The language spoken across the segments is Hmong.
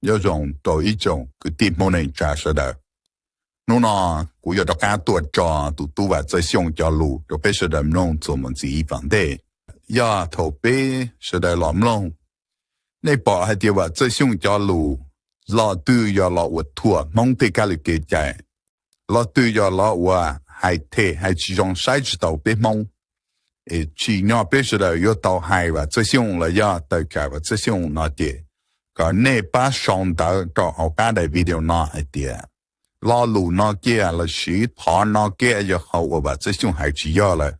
Nyob zoo rau ib tsoom kwv tij Hmoob neej tsa sawv daws. Hnub no kuv yuav rov qab tuaj tso tus tub Vam Txawj Xyooj cov lus rau peb sawv daws mloog txuas mus ntxiv tom ntej. Yog thaum peb sawv daws los mloog, nej pom hais tias Vam Txawj Xyooj cov lus, lo twg yog los ua thuam Hmoob tej kab li kev cai, lo twg yog los ua hais them hais tsis zoo, saib tsis taus peb Hmoob, es tsim nyog peb sawv daws yuav tau hais Vam Txawj Xyooj los yog tawm tsam Vam Txawj Xyooj no ces kom nej pab sau ntawv rau hauv qab daim video no hais tias lo lus no kiag lossis qhov no kiag yog qhov uas Vam Txawj Xyooj hais tsis yog lawm,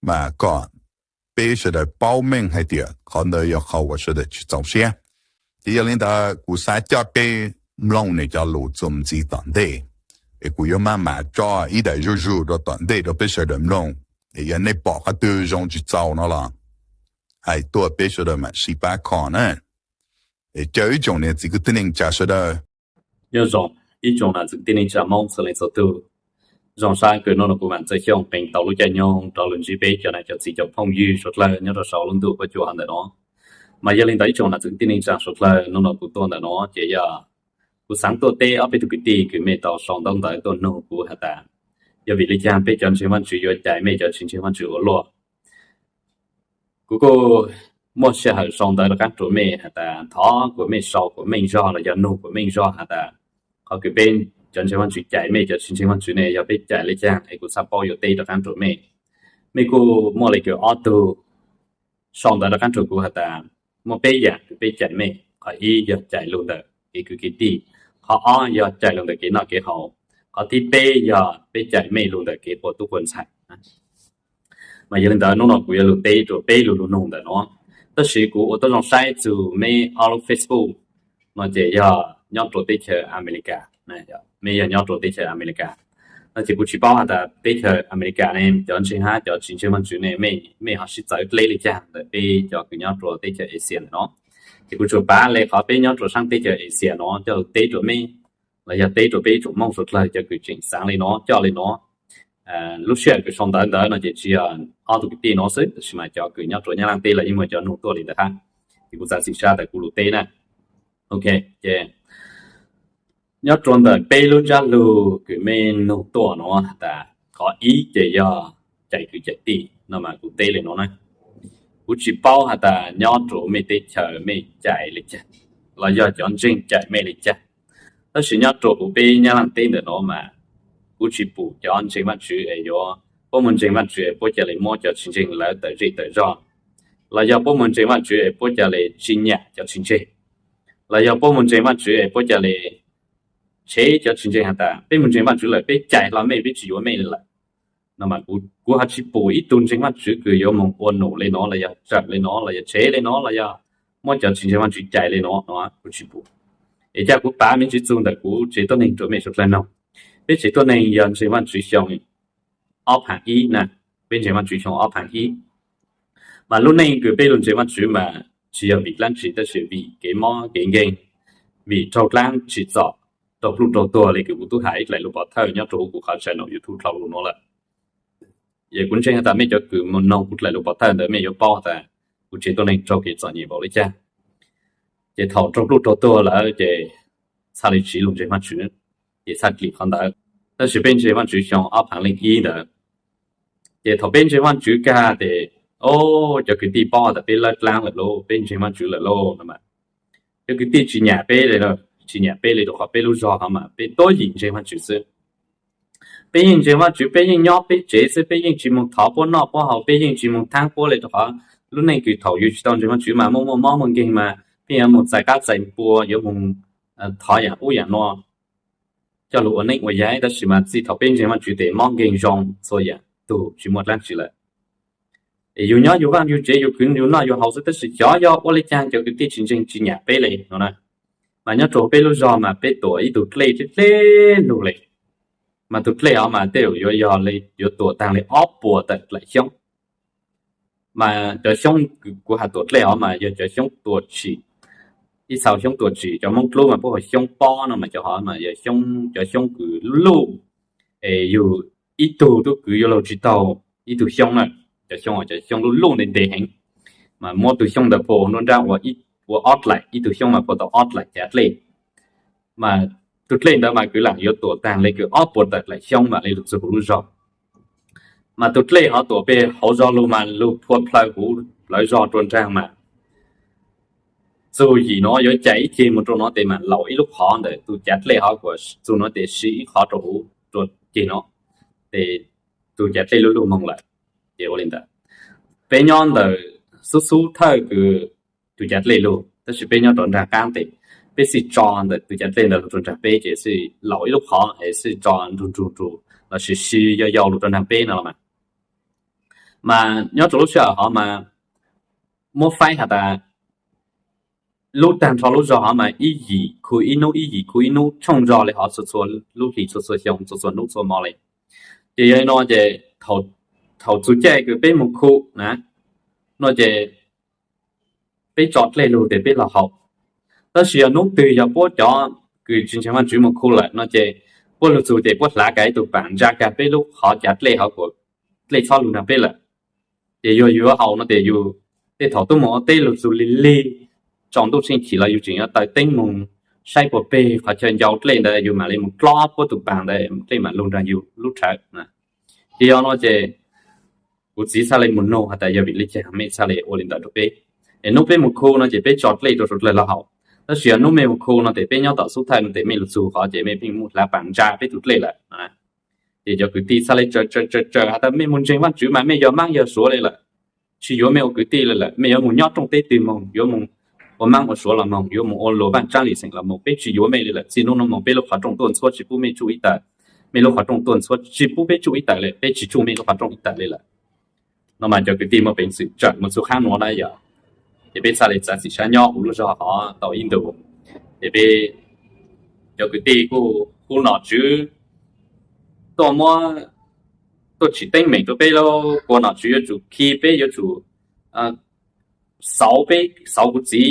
mas kom peb sawv daws paub meej hais tias qhov ntawd yog qhov uas sawv daws tsis txaus siab. Ces yog li ntawd kuv xav coj peb mloog nws cov lus txuas mus ntxiv tom ntej, es kuv yuav maj mam tso ib daim zuj zus rau tom ntej rau peb sawv daws mloog. Es yog nej pom qhov twg zoo tsis txaus no los hais tuaj peb sawv daws mam sib pab kho na. Es caw ib tsoom niam txiv kwv tij neej tsa sawv daws. Nyob zoo ib tsoom niam txiv kwv tij neej tsa Hmoob txhua leej txhua tus. Zoo sab kawg hnub no kuv Vam Txawj Xyooj qee tau lub caij nyoog rov los ntsib peb cov niam cov txiv cov phooj ywg suav dlawg nyob rau saum lub ntuj pob cuas ntawm no. Mas yog li ntawd ib tsoom niam txiv kwv tij neej tsa suav dlawg, hnub no kuv tuaj ntawm no ces yog kuv xav tuaj teb ob peb tug kwv tij kws mej tau sau ntaub ntawv tuaj nug kuv has tas yog vim li cas peb cov ntseeg Vaajtswv yuav cais mej cov tsis ntseeg Vaajtswv ua luaj. Kuv kuj muaj sij hawm sau ntawv rov qab rau mej has tas thov kuas mej sau kuas meej zog los yog nug kuas meej zog has tas qhov kws peb cov ntseeg Vaajtswv cais mej cov tsis ntseeg Vaajtswv ne yog peb cais li cas es kuv txhaj paub yuav teb rov qab rau mej. Mej kuj muaj li kws ob tug sau ntawv rov qab rau kuv has tas muaj peb yam kws peb cais mej, qhov ib yog cais lug ntawm kev kwv kev tij, qhov ob yog cais lug ntawm kev noj kev haus, qhov thib peb yog peb cais mej lug ntawm kev quas tub quas ntxhais. Mas yog li ntawd hnub no kuv yuav lug teb rau peb lug lug nug ntawm no. Tab sis kuv ua tau zoo saib txug mej ob lub Facebook no ces yog nyob rau teb chaws Amelikas, mej yog nyob rau teb chaws Amelikas no ces kuv tsis paub has tas teb chaws Amelikas ne cov ntseeg hab cov tsis ntseeg Vaajtswv ne mej ho sib txawv dleb li cas ntawm peb cov kws nyob rau teb chaws Asia ntawm no. Ces kuv tsuas pav le qhov peb nyob rau saab teb chaws Asia no coj lug teb rau mej los yog teb rau peb ib tsoom Moob suav dlawg cov kws tseem xaav li no coj li no. Lub sij hawm kws sau ntawv ntawd no ces tsis yog ob tug kwv tij no xwb tab sis mas cov kws nyob rau Nyab Laaj teb los yeej muaj cov nug tuaj li ntawd hab. Ces kuv txav txim sab tas kuv lug teb na. Ok, ces nyob rau ntawm peb lub ntsab lug kws mej nug tuaj no has tas qhov ib ces yog cais kwv cais tij no mas kuv teb li no na. Kuv tsis paub has tas nyob rau mej teb chaws mej cais li cas los yog cov ntseeg cais mej li cas. Tab sis nyob rau huv peb Nyab Laaj teb ntawm no mas kuv tsis pum cov ntseeg Vaajtswv es yuav puab muaj ntseeg Vaajtswv es puab ca le muab cov tsis ntseeg lawv tawm zej tawm zog, los yog puab muaj ntseeg Vaajtswv es puab ca le tsis nyam cov tsis ntseeg, los yog puab muaj ntseeg Vaajtswv es puab ca le tshev cov tsis ntseeg has tas peb muaj ntseeg Vaajtswv lawm peb cais hlo mej peb tsis yuav mej li lawm no mas kuv ho tsis pum ib tug ntseeg Vaajtswv kws yuav moog ua num li no los yog tsawm li no los yog tshev li no los yog muab cov tsis ntseeg Vaajtswv cais li no no kuv tsis pum. Es ca kuv pav me ntsis txug ntawm kuv tsev tuab neeg rau mej suav dlawg noog. Peb tsev tuab neeg yog ntseeg Vaajtswv xyoo ob phav ib na, peb ntseeg Vaajtswv xyoo ob phav ib. Mas lub neej kws peb lug ntseeg Vaajtswv mas tsis yog vim dlaab tsi tab sis vim kev mob kev nkeeg, vim raug dlaab tsim txom, raug pluj raug tuag li kws kuv tub has ib dlaim lub pov thawj nyob rau huv kuv qhov channel YouTube dlhau lug nuav lawm. Es kuv ntseeg has tas mej cov kws moog noog kuv dlaim lub pov thawj ntawd mej yuav paub has tas kuv tsev tuab neeg raug kev txom nyem npaum li cas. Ces thaum raug pluj raug tuag lawm ces txhaj li tsiv lug ntseeg Vaajtswv, ces txhaj klim qhov ntawd. Tab sis peb ntseeg Vaajtswv xyoo ob phav leej ib ntawd, ces thaum peb ntseeg Vaajtswv kag tes, o, cov kwv tij paub has tas peb lawb dlaab lawm lauj, peb ntseeg Vaajtswv lawm lauj no mas cov kwv tij tsis nyam peb li, tsis nyam peb li rau qhov peb lub zog hov mas peb tuab yim ntseeg Vaajtswv xwb. Peb yeej ntseeg Vaajtswv, peb yeej nyob peb tsev xwb, peb yeej tsis moog thov puab noj puab haus, peb yeej tsis moog thaab puab li rau qhov lub neej kws thaum yus tsis tau ntseeg Vaajtswv mas muaj muaj mob muaj nkeeg mas peb yuav moog txais qab txais npua, yuav moog thov yaam ub yaam no coj lug ua neej ua yaig, tab sis mas txij thaum peb ntseeg Vaajtswv tes mob nkeeg zoo txhua yaam tug tsis muaj dlaab tsi lawm. Es yus nyob yus vaaj yus tsev yus khwv yus noj yus haus xwb tab sis xyov yog ua li cas cov kwv tij tsis ntseeg tsis nyam peb li no na. Mas nyob rau peb lub zog mas peb tuam ib tug dlej dlej lug li, mas tug dlej hov mas tej zaum yuav yog li yuav tuam taag li ob puas tawm dlaim xyoob. Mas cov xyoob kws kuv has tuam dlej hov mas yog cov xyoob tuam tsim, ib txhia xyoob tuam tsim, cov Moob Dlub mas puab hu xyoob pob no mas cov hov mas yog cov xyoob kws luj, es yug ib tug tub kwv yuav luag tsis taug ib tug xyoob na. Cov xyoob, cov xyoob luj luj ntev ntev heev, mas muab tug xyoob ntawd phua nruab nrab ua ob dlaim, ib tug xyoob mas phua tau ob dlaim cav dlej. Mas tus dlej ntawd mas kwv lam yuav tuam taag le kws ob puas tawm lam xyoob mam li lug txug huv lub zog. Mas tus dlej hov tuam peg hauv zog lug mas lug phua plhaw huv plawv zog rua nraag mas txug yim no yuav cais ib ceg moog rua no tes mas laum ib lub qhov ntawm tus cav dlej hov kuas txug no tes siv ib qhov rua huv rua ceg no, tes tus cav dlej lub lug moog lawm. Ces ua li ntawd, peb nyob ntawm xub xub thawj kws tus cav dlej lug, tab sis peb nyob rov nraag qaab tes peb xij tso ntawm tus cav dlej ntawd lug rua nraag peb ces xij laum ib lub qhov es xij tso nrug nrug nrug lossis siv yau yau lug rua nraag peb no los mas. Mas nyob rua lub sij hawm hov mas muab faib has tas lub taag nrho lub zog hov mas ib yim khu ib nub, ib yim khu ib nub, tshooj zog le hov txhua txhua lub hlis, txhua txhua xyoo, txhua txhua nub txhua mo le. Ces yog li no ces thaum txug caij kws peb moog khu na, no ces peb tso dlej lug tes peb los haum. Tab sis yog nub twg yog puab cov kws tsis ntseeg Vaajtswv moog khu lawm no ces puab lug txug ces puab hlav kag ib tug paam ntsa kag peb lub qhov cav dlej hov kuas dlej txhob lug nraag peb lawm. Ces yog yus yuav haum no tes yus tej thaum tuab moog ua teb lug txug lig lig, tsaus ntuj tsheej chim los yus tseem yuav taws teeb moog saib puag peg qhov chaw ncau dlej ntawd yus mam li moog dlob puab tug paam ntawd dlej mam lug nraag yus lub rhawv. Ces yog no ces kuv txiv txhaj le moog nug has tas yog vim le caag mej txhaj le ua li ntawd rua peb. Es nub peb moog khu no ces peb tso dlej rua suav dlawg los haum, tab sis yog nub mej moog khu no tes peb nyob tom xub thawj no tes mej lug txug qhov ces mej pheej muab hlav paam ntsa peb tug dlej lawm. Ces cov kwv tij txhaj le tsaws tsaws tsaws has tas mej moog ntseeg Vaajtswv mas mej yog Maab yog Suav le lawm, tsis yuav mej ua kwv tij le lawm, mej yuav moog nyob rooj teb twg moog, yuav moog ua Maab ua Suav los moog, yuav moog ua luas vaaj tsaab lim xeem los moog, peb tsis yuav mej le lawm. Txij nub no moog peb lub qhov rooj tuaj ntxhuab tsis pub mej tsuj ib tawm, mej lub qhov rooj tuaj ntxhuab tsis pub peb tsuj ib tawm le, peb tsis tsuj mej lub qhov rooj ib tawm le lawm. No mas cov kwv tij muaj peev xwm tsaws moog txug qaab nuav na yog, ces peb txhaj le txav txim sab nyob huv lub zog hov tau ib ntus. Ces peb cov kwv tij kuj hu nom tswv tuaj muab, tuaj tsim teeb meem rua peb lauj, kuas nom tswv yuav tsum khi peb, yuav tsum xauv peb, xauv kuv txiv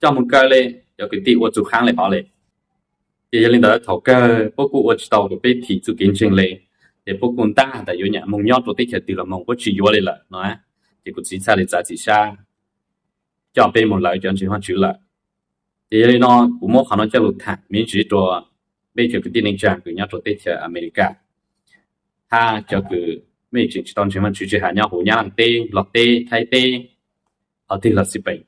coj moog kaw le. Cov kwv tij ua txug qaab le hov le. Ces yog li ntawd thaum kawg puab kuj ua tsis tau rua peb thim txuj kev ntseeg le, ces puab kuj ntab has tas yuav nyam moog nyob rua teb chaws twg los moog puab tsis yuav le lawm no. Ces kuv txiv txhaj le txav txim sab coj peb moog lawv cov ntseeg Vaajtswv lawm. Ces yog li no kuv muab qhov no coj lug thaam me ntsis rua peb cov kwv tij neej tsaa kws nyob rua teb chaws Amelikas, hab cov kws mej tseem tsis tau ntseeg Vaajtswv tsis has nyob huv Nyab Laaj teb, Nplog teb, Thaib teb, qhov twg los xij peem.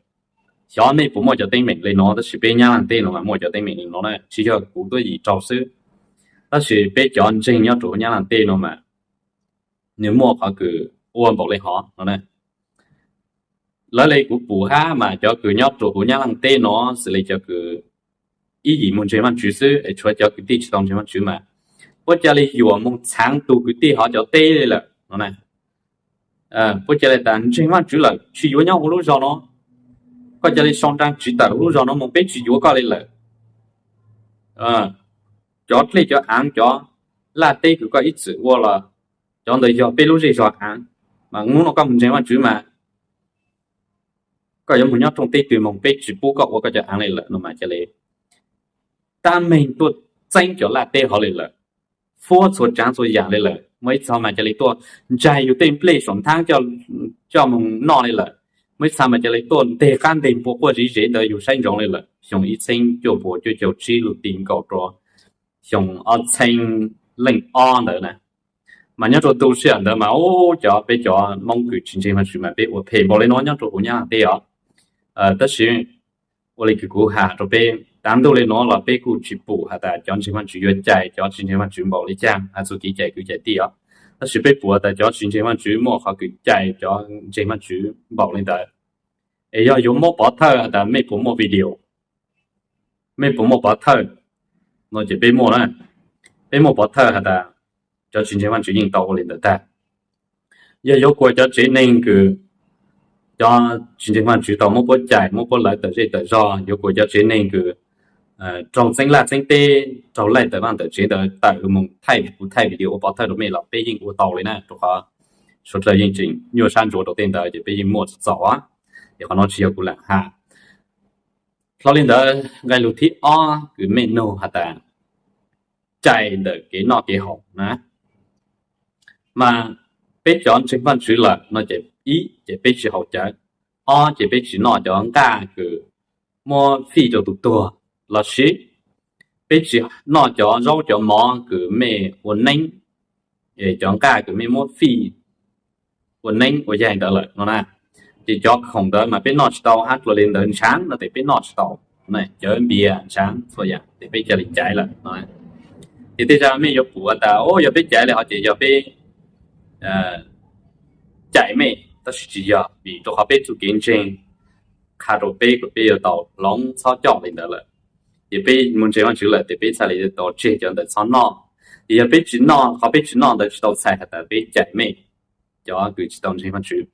Xyov mej puas muaj cov teeb meem le no, tab sis peb Nyab Laaj teb no mas muaj cov teeb meem le no na, tsis yog kuv tuab yim raug xwb, tab sis peb cov ntseeg nyob rua huv Nyab Laaj teb no mas nwg muaj qhov kws ua npaum le hov no na. Lawv le kuv pum hab mas cov kws nyob rua huv Nyab Laaj teb no xws le cov kws ib yim moog ntseeg Vaajtswv xwb es tshuav cov kwv tij tsis tau ntseeg Vaajtswv mas puab ca le yuam moog txhaav tug kwv tij hov cov teb le lawm no na. Puab ca le tas ntseeg Vaajtswv lawm tsis yuav nyob huv lub zog no, koj ca le sau nraa tsiv tawm huv lub zog no moog, peb tsis yuav koj le lawm. Cov dlej cov aav cov laj teb kws koj ib txwm ua los cov ntawd yog peb lub zej zog aav, mas hnub no koj moog ntseeg Vaajtswv mas koj yuav moog nyob rooj teb twg moog peb tsis pub koj ua koj cov aav le lawm no mas ca le tab meeg tuaj txeeb cov laj teb hov le lawm, fuab txhua tsaav txhua yaam le lawm. Muaj ib txha mas ca le tuaj ntsaig yug tej nplej saum nthab coj moog noj le lawm. Muaj ib txha mas ca le tuaj nteg qab nteg npua quaj ziv zev ntawd yug saib ntsoov le lawm. Xyoo ib txheeb cuaj puas cuaj caug tsib lug ti nkaus rua xyoo ob txheeb leej ob ntawd na. Mas nyob rua tu sij hawm ntawd mas ub cov peb cov Moob kws tsis ntseeg Vaajtswv mas peb ua phem npaum le no nyob rua huv Nyab Laaj teb os. Tab sis ua le kws kuv has rua peb, tav ntuj le nuav los peb kuj tsis pum has tas cov ntseeg Vaajtswv yuav cais cov tsis ntseeg Vaajtswv npaum le caag, has txug kev cais kwv cais tij os. Tab sis peb pum has tas cov tsis ntseeg Vaajtswv muaj qhov kws cais cov ntseeg Vaajtswv npaum le ntawd. Es yog yuav muab pov thawj has tas mej puas muaj video, mej puas muaj pov thawj no ces peb muaj na. Peb muaj pov thawj has tas cov tsis ntseeg Vaajtswv yeej tau ua le ntawd tag. Yog yuav kuas cov tsev neeg kws cov tsis ntseeg Vaajtswv tau muab puab cais muab puab lawv tawm zej tawm zog, yuav kuas cov tsev neeg kws raug txeeb laj txeeb teb, raug laij tawm vaaj tawm tsev ntawd tawm lug moog thaij, kuv thaij video ua pov thawj rua mej los peb yeej ua tau le na, rua qhov suav dlawg yeej tseem nyuaj sab ntsuav rua tej ntawd ces peb yeej muaj txaus txaus. Es qhov no tsis yog kuv lam has. Hlo le ntawd nqe lug thib ob kws mej nug has tas cais ntawm kev noj kev haus na, mas peb cov ntseeg Vaajtswv lawm no ces ib ces peb tsis haus cawv, ob ces peb tsis noj cov nqaj kws muab fij rua tus tuag lossis peb tsis noj cov zaub cov mov kws mej ua neeb, cov nqaj kws mej muab fij ua neeb ua yaig ntawd lawm no na. Ces cov khoom ntawd mas peb noj tsis tau hab, dlua li ntawd ntshaav no tes peb noj tsis tau, cov npias ntshaav txhua yaam tes peb ca li caiv lawm no. Ces tej zag mej yuav pum tas, o, yog peb caiv li hov ces yog peb caiv mej, tab sis tsis yog, vim rau qhov peb txuj kev ntseeg qha rau peb kom peb yuav tau hloov txhob coj li ntawd lawm. Ces peb muaj ntseeg Vaajtswv lawm tes peb txhaj li tau tseg cov ntawd txhob noj. Ces yog peb tsis noj, qhov peb tsis noj ntawd tsis tau txhais has tas peb caiv mej, cov kws tsis tau ntseeg Vaajtswv.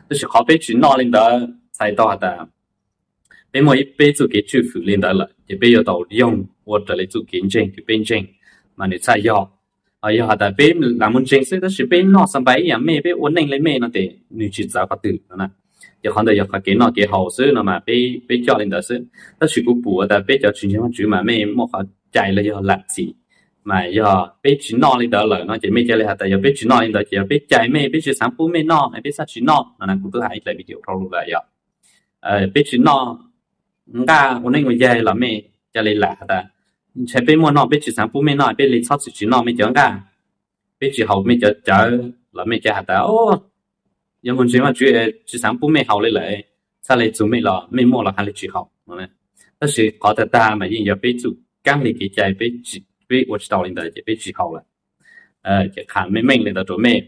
Tab sis qhov peb tsis noj li ntawd txhais tau has tas peb muaj ib peb txuj kev tswj hwm li ntawd lawm ces peb yuav tau yoog ua raws li txuj kev ntseeg kws peb ntseeg mas nws txhaj yog. Yog has tas peb lam muaj ntseeg xwb tab sis peb noj xa npais ib yaam mej, peb ua neej li mej no tes nws tsis txawv qhov twg no na. Ces qhov ntawd yog qhov kev noj kev haus xwb no mas peb coj li ntawd xwb. Tab sis kuv pum tas peb cov tsis ntseeg Vaajtswv mas mej muaj qhov cai los yog lam txim, mas yog peb tsis noj li ntawd lawm no ces mej ca li has tas yog peb tsis noj li ntawd ces yog peb caiv mej, peb tsis xaav pub mej noj, peb txhaj tsis noj no na. Kuv twb has ib dlaim video dhau lug lawm yog peb tsis noj nqaj ua neej ua yaig los mej ca li lam has tas ntshai peb muaj noj peb tsis xaav pub mej noj, peb li txhob txwm tsis noj mej cov nqaj, peb tsis haus mej cov cawv los mej ca has tas yuav muaj ntseeg Vaajtswv tsis xaav pub mej haus li lawm, txhaj li txug mej los mej muaj los has li tsis haus. Tab sis qhov tag tag mas yeej yog peb txuj kaab li kev cai, peb ua tsis tau li ntawd ces peb tsis haus lawm. Ces qha meej meej li ntawd rau mej,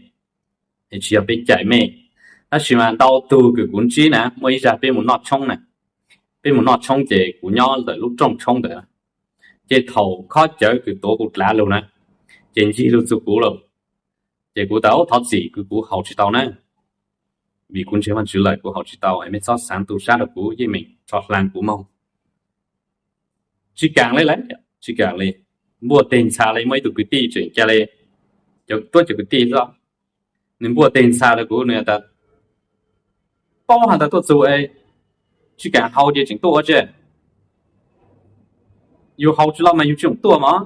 tsis yog peb caiv mej. Tab sis mas ntau tug kws kuv ntsib na, muaj ib zag peb mus noj tshoob na, peb mus noj tshoob ces kuv nyob ntawm lub rooj tshoob ntawd, ces thaum khob cawv kws tuav kuv dlav lug na, ces ncig lug txug kuv lawm. Ces kuv tas thov txim kws kuv haus tsis tau na, vim kuv ntseeg Vaajtswv lawm kuv haus tsis tau, mej txhob xaav tu sab rau kuv, yeej meem tso hla kuv moog. Tsis kaam li lawm, tsis kaam li. Npuaj teg ntxha li, muaj ib tug kwv tij tseem ca li, cov tuab cov kwv tij xwb, nws npuaj teg ntxha rau kuv, nws tas paub has tas tuaj txug tsis kaam haus ces tseem tuaj ua tsi, yus haus tsis loj mas yus tsis txhob tuaj mog.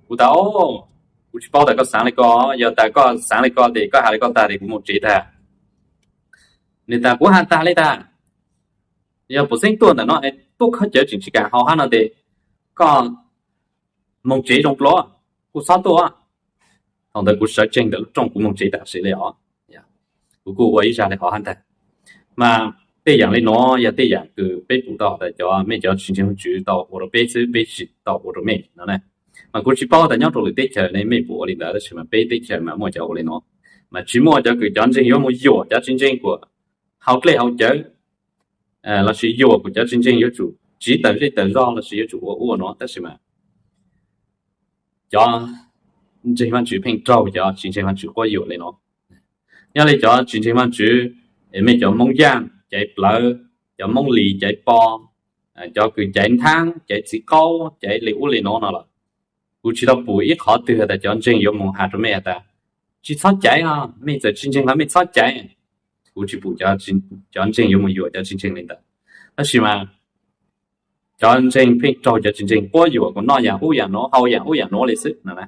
Kuv tas kuv tsis paub tas koj xaav li ko, yog tas koj xaav li ko tes koj has li ko tag tes kuv mus tsev tag. Nws tas kuv has tag li tag, yog puas xeeb tuaj ntawm no tuaj khob cawv tseem tsis kaam haus hab no tes koj moog tsev zoo dlua, kuj txhob tuaj. Thaum ntawd kuv sawv tsees ntawm lub rooj kuv moog tsev tam sim li os. Kuv kuj ua ib zag li hov hab ntag. Mas tej yaam li nuav yog tej yaam kws peb pum tau tas cov mej cov tsis ntseeg Vaajtswv tau ua rau peb xwb, peb tsis tau ua rau mej no na. Mas kuv tsis paub tas nyob rau lwm teb chaws ne mej puas ua li ntawd, tab sis mas peb teb chaws mas muaj cov ua li nuav. Mas tsis muaj cov kws cov ntseeg yuav mus yuam cov tsis ntseeg kuas haus dlej haus cawv lossis yuam kuas cov tsis ntseeg yuav tsum tsiv tawm zej tawm zog lossis yuav tsum ua ua nuav, tab sis mas cov ntseeg Vaajtswv pheej raug cov tsis ntseeg Vaajtswv quab yuam li nuav. Nyob li cov tsis ntseeg Vaajtswv, mej cov Moob Yaaj caiv plawv, cov Moob Lis caiv po, cov kws caiv nthaab caiv txiv qaub caiv li ub li nuav no los, kuv tsis tau pum ib qhov twg has tas cov ntseeg yuav mus has rau mej has tas tsis txhob caiv os, mej txawm tsis ntseeg los mej txhob caiv. Kuv tsis pum cov ntseeg yuav mus yuam cov tsis ntseeg li ntawd. Tab sis mas cov ntseeg pheej raug cov tsis ntseeg quab yuam kuas noj yaam ub yaam nuav haus yaam ub yaam nuav li xwb no na.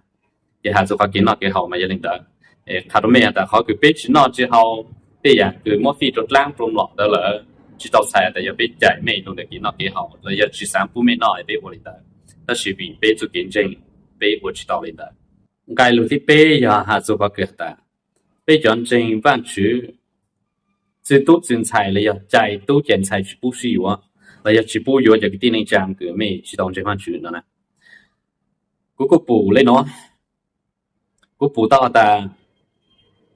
Ces has txug qhov kev noj kev haus mas yog li ntawd. Qha rau mej has tas qhov kws peb tsis noj tsis haus tej yaam kws muab fij rau dlaab rau mlom ntawd lawm, tsis tau txhais tas yog peb caiv mej rau ntawm kev noj kev haus los yog tsis xaav pub mej noj peb ua li ntawd. Tab sis vim peb txuj kev ntseeg peb ua tsis tau li ntawd. Nqai lug thib peb yog has txug qhov kws has tas peb cov ntseeg Vaajtswv txwv tub txwv ntxhais los yog cai tub cai ntxhais tsis pub sib yuav los yog tsis pub yuav cov kwv tij neej tsaa kws mej tsis tau ntseeg Vaajtswv no na. Kuv kuj pum li nuav, kuv pum tau has tas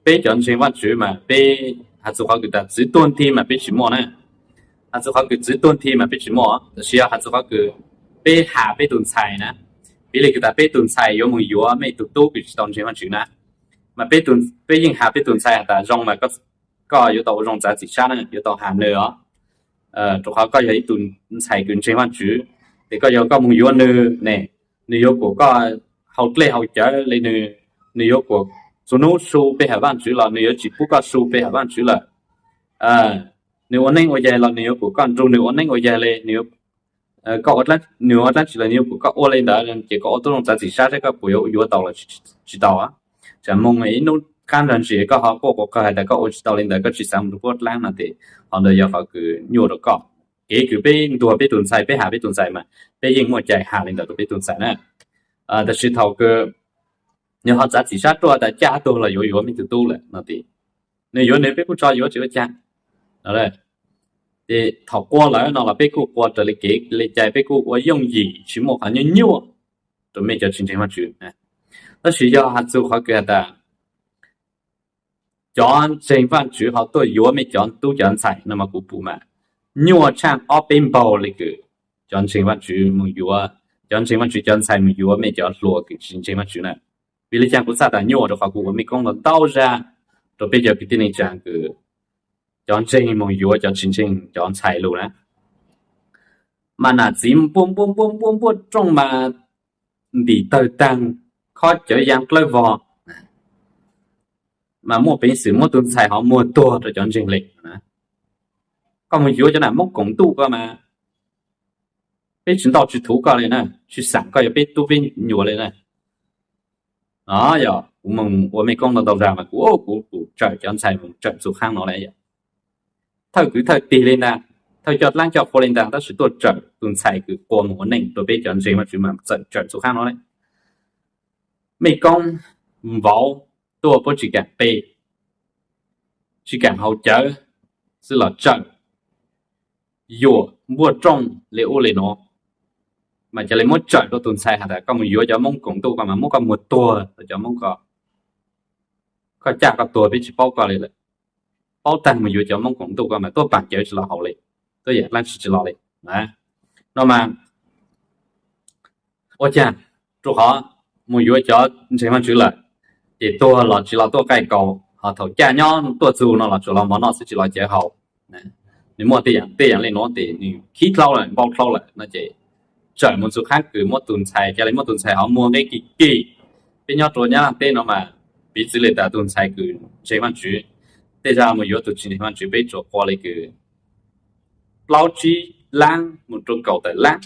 peb cov ntseeg Vaajtswv mas peb has txug qhov kws tas txwv tuag nthi mas peb tsis muaj na. Has txug qhov kws txwv tuag nthi mas peb tsis muaj, tab sis yog has txug qhov kws peb has peb tug ntxhais na, piv li kws tas peb tug ntxhais yuav mus yuav mej tug tub kws tsis tau ntseeg Vaajtswv na, mas peb yeej has peb tug ntxhais has tas zoo mas koj yuav tau ua zoo txav txim sab na, yuav tau has nws os, rau qhov koj yog ib tug ntxhais kws ntseeg Vaajtswv, ces koj yog koj mus yuav nws ne, nws yuav kuas koj haus dlej haus cawv li nws, nws yuav kuas txhua nub su pe hawm Vaajtswv los nws yuav tsis pub koj su pe hawm Vaajtswv lawm. Nws ua neeb ua yaig los nws yuav kuas koj nrug nws ua neeb ua yaig li, nws ua dlaab tsi los nws yuav kuas koj ua li ntawd, ces koj ua tub zoo txav txim sab saib koj puas yuav yuav tau los tsis tau. Tsam moog ib hnub qaab nrag ntsis koj ho quaj quas qw has tas koj ua tsis tau li ntawd, koj tsis xaav mus rua puab dlaab no ces qhov ntawd yog qhov kws nyuaj rua koj. kev kws peb ntuag peb tus ntxhais, peb has peb tus ntxhais mas peb yeej muaj cai has li ntawd rau peb tus ntxhais na. Tab sis thaum kws nws ho txav txim sab ruaj tas caj tuag los yuav yuav mej tus tub lawm no ces nws yuav nws, peb kuj tso yuav tsis ua cas. Ces thaum qua lawm no los peb kuj qua raws li kev li cai, peb kuj ua yooj yim tsis muaj qhov nyuaj nyuaj rau mej cov tsis ntseeg Vaajtswv. Tab sis yog has txug qhov kws has tas cov ntseeg Vaajtswv ho tuaj yuav mej cov tub cov ntxhais no mas kuv pum mas nyuaj tshaaj ob peb npaug li kws cov ntseeg Vaajtswv mus yuav, cov ntseeg Vaajtswv cov ntxhais mus yuav mej cov hluas kws tsis ntseeg Vaajtswv na. Vim li cas kuv txhaj tas nyuaj? Rau qhov kuv ua mej koob ntau ntau zag rau peb cov kwv tij neej tsaa kws cov ntseeg mus yuav cov tsis ntseeg cov ntxhais lug na, mas nam txiv npuaj npuaj npuaj npuaj npuaj rooj mas ntim tawg taag, khob cawv yaa dlawb vog, mas muaj peev xwm muab tug ntxhais hov muag tuag rau cov ntseeg le. Koj mus yuav cov nam Moob koom ntuj koj mas peb tsis ntaus tsis thuv koj li na, tsis xaam koj yog peb tub peb nyuam li na. Yog kuv mus ua mej koob ntau ntau zag mas kuv, kuv tsawm cov ntxhais mus tsawm txug qaab no le. Thawj kwv thawj tig li ntag, thawj coj dlaab coj qhua li ntag, tab sis tuaj tsawm tug ntxhais kws qua mus ua neej rau peb cov ntseeg Vaajtswv mas txawm tsawm txug qaab no le. Mej koob vauv tuaj puab tsis kaam pe, tsis kaam haus cawv xwb los tsawm, yuam npuaj rooj li ub li nuav, mas ca le muab tsawm rau tug ntxhais has tas koj mus yuav cov Moob koom ntuj koj mas muab koj muag tuag rau cov Moob ko, koj caj koj tuag peb tsis paub koj li lawm. Paub taag mus yuav cov Moob koom ntuj koj mas tuab paam cawv tsis los haus li, tuab yaam dlaab tsi tsis los li. No mas ua caag? Rau qhov mus yuav cov ntseeg Vaajtswv lawm, ces tuag los tsis los tuaj qaij kaus, ho thaum caj nyob tuaj txug no los tsuas los mov noj xwb tsis los cawv haus. Nws muaj tej yaam tej yaam le nuav tes nws khib dlhau lawm npau dlhau lawm no ces tsawm mus txug qaab kws muab tug ntxhais, ca le muab tug ntxhais hov muag nqe kis kis. Peb nyob rua Nyab Laaj teb no mas piv txwv le tas tug ntxhais kws ntseeg Vaajtswv, tej zag mus yuav tug tsis ntseeg Vaajtswv peb tsuas qua le kws plaub tsib laab mus rua kaum tawm laab.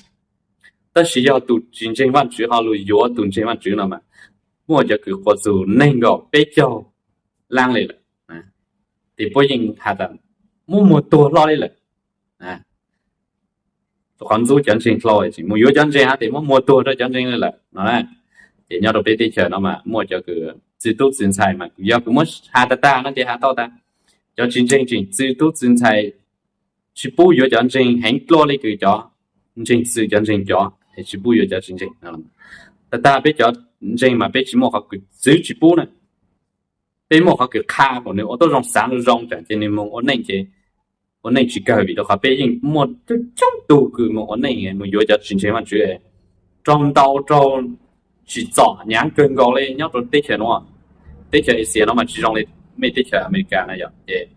Tab sis yog tug tsis ntseeg Vaajtswv ho lug yuav tug ntseeg Vaajtswv no mas muaj cov kws qua txug neeg nkaum peb caug laab li lawm, tes puab yeej has tas muab muag tuag hlo li lawm. Rua qhov ntxub cov ntseeg dlhau, mus yuav cov ntseeg hab tes muab muag tuag rau cov ntseeg li lawm no. Ces nyob rau peb teb chaws no mas muaj cov kws txwv tub txwv ntxhais mas yog kws muab has tag tag no ces has tau tas cov tsis ntseeg tseem txwv tub txwv ntxhais, tsis pub yuav cov ntseeg heev dlua li kws cov ntseeg txwv cov ntseeg cov, tsis pub yuav cov tsis ntseeg. Tag tag peb cov ntseeg mas peb tsis muaj qhov kws txwv tsis pub na, peb muaj qhov kws qha kom nws ua tuab zoo xaav zoo zoo tsam ces nws moog ua neej ces ua neej tsis kawg, vim rau qhov peb yeej muaj coob coob tug kws moog ua neej mus yuav cov tsis ntseeg Vaajtswv raug ntaus raug tsim txom nyaav kawg nkaus li nyob rau teb chaws nuav. Teb chaws Asia no mas tsis zoo li mej teb chaws Amelikas na yog ces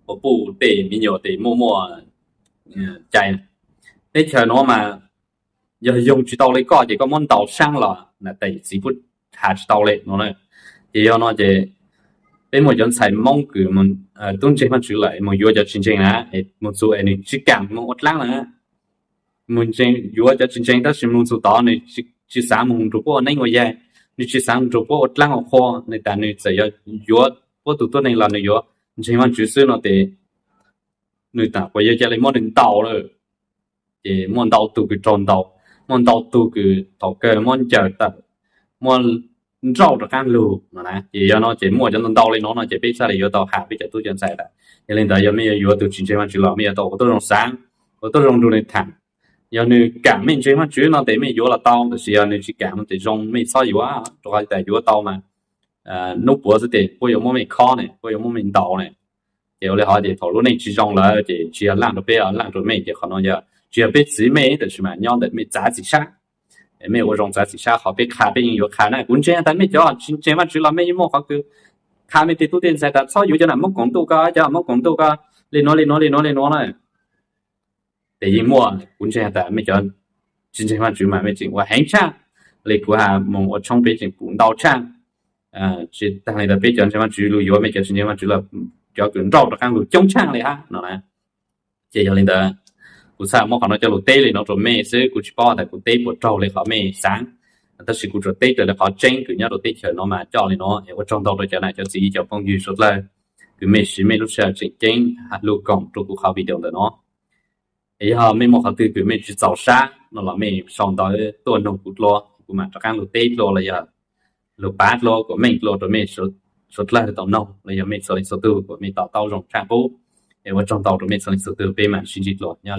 ua puj tej me nyuam tes muaj muaj cai. Teb chaws nuav mas yog yoog tsis tau li koj ces koj muab ntaus saab los nam tais txiv puab has tsis tau li no. Ces yog no ces peb muaj cov ntxhais Moob kws tub ntseeg Vaajtswv lawm moog yuav cov tsis ntseeg na, moog txug es nws tsis kaam moog ua dlaab lawm, moog yuav cov tsis ntseeg tab sis moog txug tod nws tsis xaav moog nrug puab ua neeb ua yaig, nws tsis xaav nrug puab ua dlaab ua qhua, nws tas nws txawm yog yuav puab tug tuab neeg los nws yuav ntseeg Vaajtswv xwb no tes nws tas puas yog ca le muab nws ntaus lawm. Ces muaj ntau tug kws raug ntaus, muaj ntau tug kws thaum kawg muab ncaws tawm, muab nrauj rov qaab lug no na. Ces yog no ces muaj cov ntau ntau li no no ces peb txhaj le yuav tau has peb cov tub cov ntxhais tas yog li ntawd yog mej yuav yuav tug tsis ntseeg Vaajtswv los mej yuav tau ua tuab zoo xaav, ua tuab zoo nrug nws thaam. Yog nws kaam mej ntseeg Vaajtswv no tes mej yuav los tau, tab sis yog nws tsis kaam no tes zoo mej txhob yuav, rau qhov tas yuav tau mas nub puav xwb tes puab yuav muab mej khob ne, puab yuav muab mej ntaus ne. Ces ua li hov ces thaum lub neej tsis zoo lawm ces tsis yog laaj rau peb, laaj rau mej ces qhov no yog tsis yog peb txwv mej tab sis mas nyob ntawm mej txav txim sab. Mej ua zoo txav txim sab, qhov peb qha peb yeej yuav qha na. Kuv ntseeg tas mej cov tsis ntseeg Vaajtswv los mej yeej muaj qhov kws qha mej tej tub tej ntxhais tas txhob yuav cov nam Moob koom ntuj ko, cov Moob koom ntuj ko li nuav li nuav li nuav li nuav na. Tes yeej muaj, kuv ntseeg tas mej cov tsis ntseeg Vaajtswv mas mej tseem ua heev tshaaj li kuv has moog ua tshoob peb tseem pum ntau tshaaj. Tsis taag le tas peb cov ntseeg Vaajtswv lug yuav mej cov tsis ntseeg Vaajtswv los cov kws nrauj rov qaab lug coob tshaaj li hab no na. Ces yog li ntawd kuv txhaj muab qhov no coj lug teb li no rau mej xwb, kuv tsis paub tas kuv teb puas raug li qhov mej xaav. Tab sis kuv tsuas teb raws li qhov tseeb kws nyob rau teb chaws no mas coj li no. Ua tsaug ntau rau cov nam cov txiv cov phooj ywg suav dlawg kws mej siv mej lub sij hawm tseem ceeb lug koom rau kuv qhov video ntawm no. Yog mej muaj qhov twg kws mej tsi txaus sab no los mej sau ntawv tuaj noog kuv dlua, kuv mam rov qaab lug teb dlua los yog lug pav dlua kuas meej dlua rua mej suav dlawg tau noog los yog mej txhua leej txhua tug kuas mej to taub zoo tshaj qub. Es ua tsaug ntau rua mej txhua leej txhua tug, peb mam sib ntsib dlua nyob